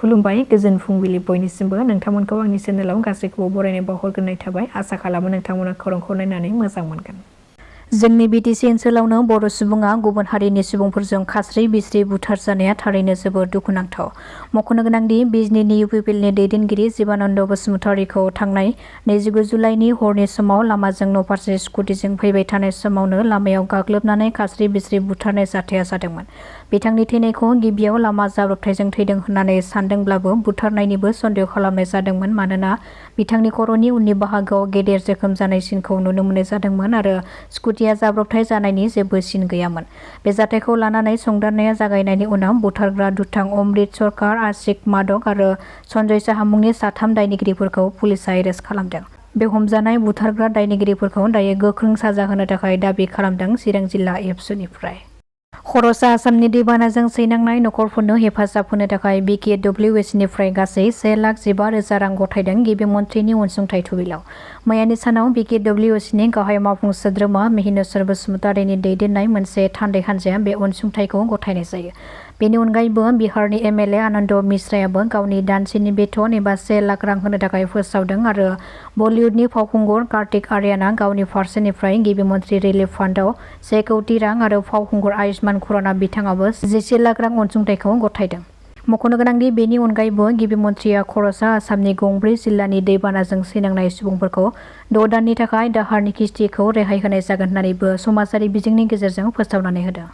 खुलुमबाय गोजोन फुंबिलि बयनिसिमबो नोंथांमोनखौ आंनि चेनेलाव गासैखौबो बरायनाय बावहरग्रोनाय थाबाय। आसा खालामो नोंथांमोना खौरांखौ नायनानै मोजां मोनगोन। जोंनि बिटिसि ओनसोलावनो बर' सुबुङा गुबुन हारिनि सुबुंफोरजों खास्रि बिस्रि बुथारजानाया थारैनो जोबोद दुखुनांथाव। मख'नो गोनांदि बिजनीनि UPPLनि दैदेनगिरि जीवानन्द बसुमतारीखौ थांनाय 29 जुलाइनि हरनि समाव लामाजों न'फारसे स्कुटिजों फैबाय थानाय समावनो लामायाव गाग्लोबनानै खास्रि बिस्रि बुथारनाय जाथाया जादोंमोन। बिथांनि थैनायखौ गिबियाव लामा जाब्रबथायजों थैदों होननानै सानदोंब्लाबो बुथारनायनिबो सन्देह खालामनाय जादोंमोन, मानोना बिथांनि खर'नि उननि बाहागोआव गेदेर जोखोम जानाय सिनखौ नुनो मोननाय जादोंमोन आरो स्कुटिया जाब्रबथाय जानायनि जेबो सिन गैयामोन। बे जाथायखौ लानानै संदाननाया जागायनायनि उनाव बुथारग्रा दुथां अमृत सरकार, आशिक मादक आरो सन्जय साहा मुंनि 3 दायनिगिरिफोरखौ पुलिसआ एरेस्ट खालामदों। बे हमजानाय बुथारग्रा दायनिगिरिफोरखौ दायो गोख्रों साजा होनो थाखाय दाबि खालामदों चिरां जिल्ला एबसुनिफ्राय। खर'सा आसामनि दैबानाजों सैनांनाय नखरफोरनो हेफाजाब होनो थाखाय BKWSनिफ्राय गासै 1,15,000 रां गथायदों गिबि मन्थ्रिनि अनसुंथाइ थुबिलाव। मैयानि सानाव BKWSनि गाहाय मावफुं सोद्रोमा महेश्वर बसुमतारीनि दैदेननाय मोनसे थान्दै हान्जाया बे अनसुंथाइखौ गथायनाय जायो। बेनि अनगायैबो बिहारनि MLA आनन्द मिश्रायाबो गावनि दानसेनि बेथन एबा 1 लाख रां होनो थाखाय फोसावदों आरो बलिउडनि फावखुंगुर कार्तिक आर्यानआ गावनि फारसेनिफ्राय गिबि मन्थ्रि रिलिफ फान्डआव 1 कौटि रां आरो फावखुंगुर आयुष्मान खुराना बिथाङाबो 11 लाख रां अनसुंथाइखौ गथायदों। मख'नो गोनांदि बेनि अनगायैबो गिबि मन्थ्रिया खर'सा आसामनि गंब्रै जिल्लानि दैबानाजों सैनांनाय सुबुंफोरखौ 6 दाननि थाखाय दाहारनि किस्तिखौ रेहाय होनाय जागोन होननानैबो समाजारि बिजोंनि गेजेरजों फोसावनानै होदों।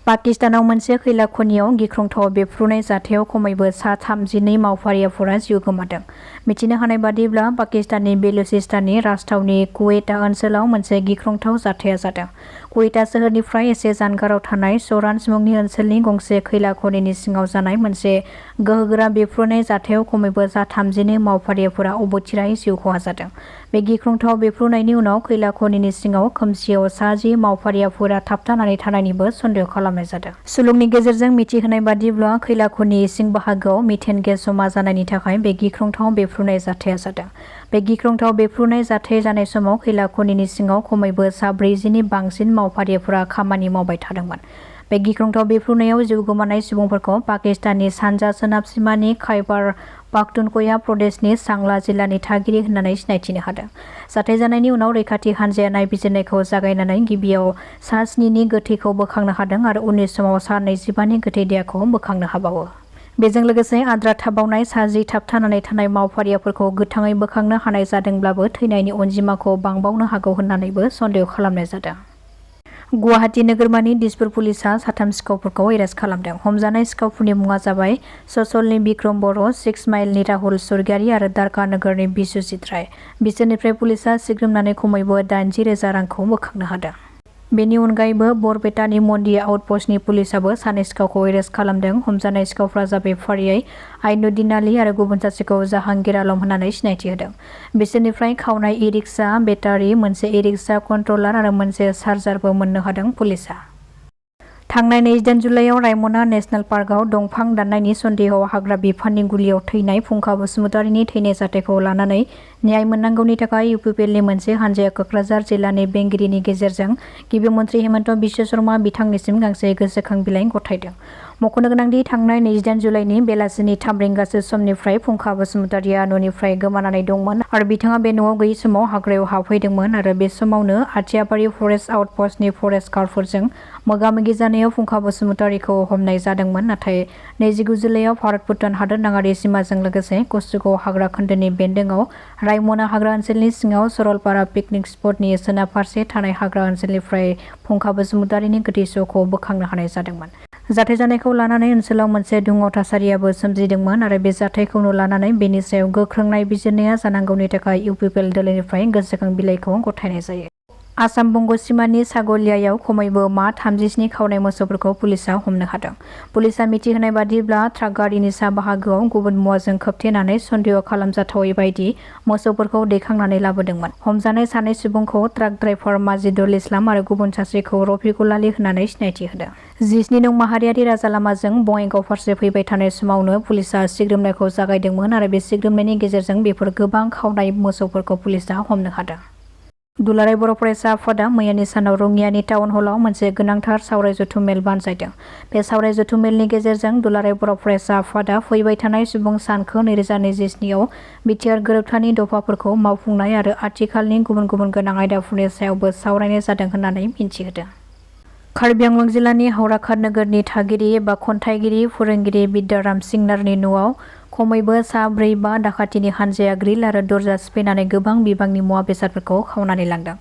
पाकिस्तानाव मोनसे खैला खनियाव गिख्रंथाव बेफ्रुनाय जाथायाव खमैबो सा 32 मावफारियाफोरा जिउ गोमादों। मिथिनो हानाय बादिब्ला पाकिस्ताननि बेलुचिस्ताननि राजथावनि कुवेटा ओनसोलाव मोनसे गिख्रंथाव जाथाया जादों। कुवेटा सोहोरनिफ्राय एसे जानगाराव थानाय सरान्स मुंनि ओनसोलनि गंसे खैला खनिनि सिङाव जानाय मोनसे गोहोगोरा बेफ्रुनाय जाथायाव खमैबो सा 32 मावफारियाफोरा अबथिरायै जिउ खहा जादों। बे गिख्रंथाव बेफ्रुनायनि उनाव खैला खनिनि सिङाव खोमसियाव सा 10 मावफारियाफोरा थाबथानानै थानायनिबो सन्देह खालामनाय जादों। सुलुंनि गेजेरजों मिथिहोनाय बादिब्ला खैला खनि सिं बाहागोआव मिथेन गेस जमा जानायनि थाखाय बे गिख्रंथाव बेफ्रुनाय जाथाया जादों। बे गिख्रंथाव बेफ्रुनाय जाथाय जानाय समाव खैला खनिनि सिङाव खमैबो सा 40नि बांसिन मावफारियाफोरा खामानि मावबाय थादोंमोन। बे गिख्रंथाव बेफ्रुनायाव जिउ गोमानाय सुबुंफोरखौ पाकिस्ताननि सानजा सोनाब सिमानि खैबर पख्तुनख्वा प्रदेशनि सांला जिल्लानि थागिरि होननानै सिनायथिनो हादों। जाथाय जानायनि उनाव रैखाथि हान्जाया नायबिजिरनायखौ जागायनानै गिबियाव सा 7नि गोथैखौ बोखांनो हादों आरो उननि समाव सा 25नि गोथै देहाखौ बोखांनो हाबावो। बेजों लोगोसे आद्रा थाबावनाय सा 10 थाबथानानै थानाय मावफारियाफोरखौ गोथाङै बोखांनो हानाय जादोंब्लाबो थैनायनि अनजिमाखौ बांबावनो हागौ होननानैबो सन्देह खालामनाय जादों। गुवाहाटी नोगोरमानि दिसपुर पुलिसआ 3 सिखावफोरखौ एरेस्ट खालामदों। हमजानाय सिखावफोरनि मुङा जाबाय ससलनि बिक्रम बर', 6 माइलनि राहुल स्वर्गियारि आरो दारका नोगोरनि बिस्वजित राय। बिसोरनिफ्राय पुलिसआ सिग्रोमनानै खमैबो 80,000 रांखौ बोखांनो हादों। बेनि अनगायैबो बरपेटानि मन्दिया आउटपस्टनि पुलिसआबो 2 सिखावखौ एरेस्ट खालामदों। हमजानाय सिखावफ्रा जाबाय फारियै आइनुद्दिन आली आरो गुबुन सासेखौ जाहांगीर आलम होननानै सिनायथि होदों। बिसोरनिफ्राय खावनाय इ-रिक्सा, बेटारि, मोनसे इ-रिक्सा कन्ट्रलार आरो मोनसे चार्जारबो मोननो हादों पुलिसआ। थांनाय 28 जुलाइयाव रायमना नेशनेल पार्कआव दंफां दाननायनि सन्देहआव हाग्रा बिफाननि गुलियाव थैनाय फुंखा बसुमतारीनि थैनाय जाथायखौ लानानै न्याय मोननांगौनि थाखाय UPPLनि मोनसे हान्जाया कक्राझार जिल्लानि बेंगिरिनि गेजेरजों गिबि मन्थ्रि हेमन्त बिश्व शर्मा बिथांनिसिम गांसे गोसोखां बिलाइ गथायदों। मख'नो गोनांदि थांनाय 28 जुलाइनि बेलासिनि 3 रिंगासो समनिफ्राय फुंखा बसुमतारीया न'निफ्राय गोमानानै दंमोन आरो बिथाङा बे न'आव गैयै समाव हाग्रायाव हाबफैदोंमोन आरो बे समावनो आथियाबारि फरेस्ट आउटपस्टनि फरेस्ट गार्डफोरजों मोगा-मोगि जानायाव फुंखा बसुमतारीखौ हमनाय जादोंमोन। नाथाय 29 जुलाइयाव भारत-भुटान हादोरनाङारि सिमाजों लोगोसे गसुगाव हाग्रा खोन्दोनि बेन्दोंआव रायमना हाग्रा ओनसोलनि सिङाव सरलपारा पिकनिक स्पटनि सोनाब फारसे थानाय हाग्रा ओनसोलनिफ्राय फुंखा बसुमतारीनि गोथै सह'खौ बोखांनो हानाय जादोंमोन। जाथाय जानायखौ लानानै ओनसोलाव मोनसे दुंहाव थासारियाबो सोमजिदोंमोन आरो बे जाथायखौनो लानानै बेनि सायाव गोख्रों नायबिजिरनाया जानांगौनि थाखाय UPPL दोलोनिफ्राय गोसोखां बिलाइखौ गथायनाय जायो। आसाम बंग सिमानि सागलियायाव खमैबो मा 37 खावनाय मोसौफोरखौ पुलिसआ हमनो हादों। पुलिसआ मिथिहोनाय बादिब्ला ट्राक गारिनि सा बाहागोआव गुबुन मुवाजों खोबथेनानै सन्देह खालामजाथावै बायदि मोसौफोरखौ दैखांनानै लाबोदोंमोन। हमजानाय 2 सुबुंखौ ट्राक ड्राइभार माजिदुल इस्लाम आरो गुबुन सासेखौ रफिकुल आली होननानै सिनायथि होदों। 17 नं माहारियारि राजा लामाजों बङाइगाव फारसे फैबाय थानाय समावनो पुलिसआ सिग्रोमनायखौ जागायदोंमोन आरो बे सिग्रोमनायनि गेजेरजों बेफोर गोबां खावनाय मोसौफोरखौ पुलिसआ हमनो हादों। दुलाराय बर' फरायसा आफादा मैयानि सानाव रङियानि टाउन हलाव मोनसे गोनांथार सावराय जथुमेल बानजायदों। बे सावराय जथुमेलनि गेजेरजों दुलाराय बर' फरायसा आफादा फैबाय थानाय सुबुं सानखो 2027आव बिटिआर गोरोबथानि दफाफोरखौ मावफुंनाय आरो आथिखालनि गुबुन गुबुन गोनां आयदाफोरनि सायावबो सावरायनाय जादों होननानै मिन्थिहोदों। कार्बि आंलं जिल्लानि हावराघाट नोगोरनि थागिरि एबा खन्थाइगिरि फोरोंगिरि बिद्याराम सिंनारनि न'आव खमैबो सा 4-5 दाखाथिनि हानजाया ग्रिल आरो दरजा सिफायनानै गोबां बिबांनि मुवा बेसादफोरखौ खावनानै लांदों।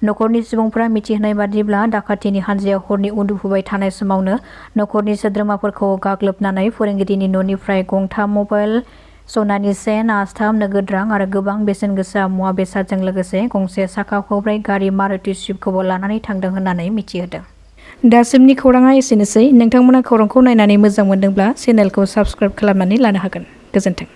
नखरनि सुबुंफोरा मिथिहोनाय बादिब्ला दाखाथिनि हानजाया हरनि उन्दुफुबाय थानाय समावनो नखरनि सोद्रोमाफोरखौ गाग्लोबनानै फोरोंगिरिनि न'निफ्राय गंथाम मबाइल, सनानि चेन, आस्थाम, नोगोद रां आरो गोबां बेसेन गोसा मुवा बेसादजों लोगोसे गंसे साखा खबब्रै गारि मारुति स्विफ्टखौबो लानानै थांदों होननानै मिथिहोदों। दासिमनि खौराङा एसेनोसै। नोंथांमोना खौरांखौ नायनानै मोजां मोनदोंब्ला चेनेलखौ साबस्क्राइब खालामनानै लानो हागोन। गोजोन्थों।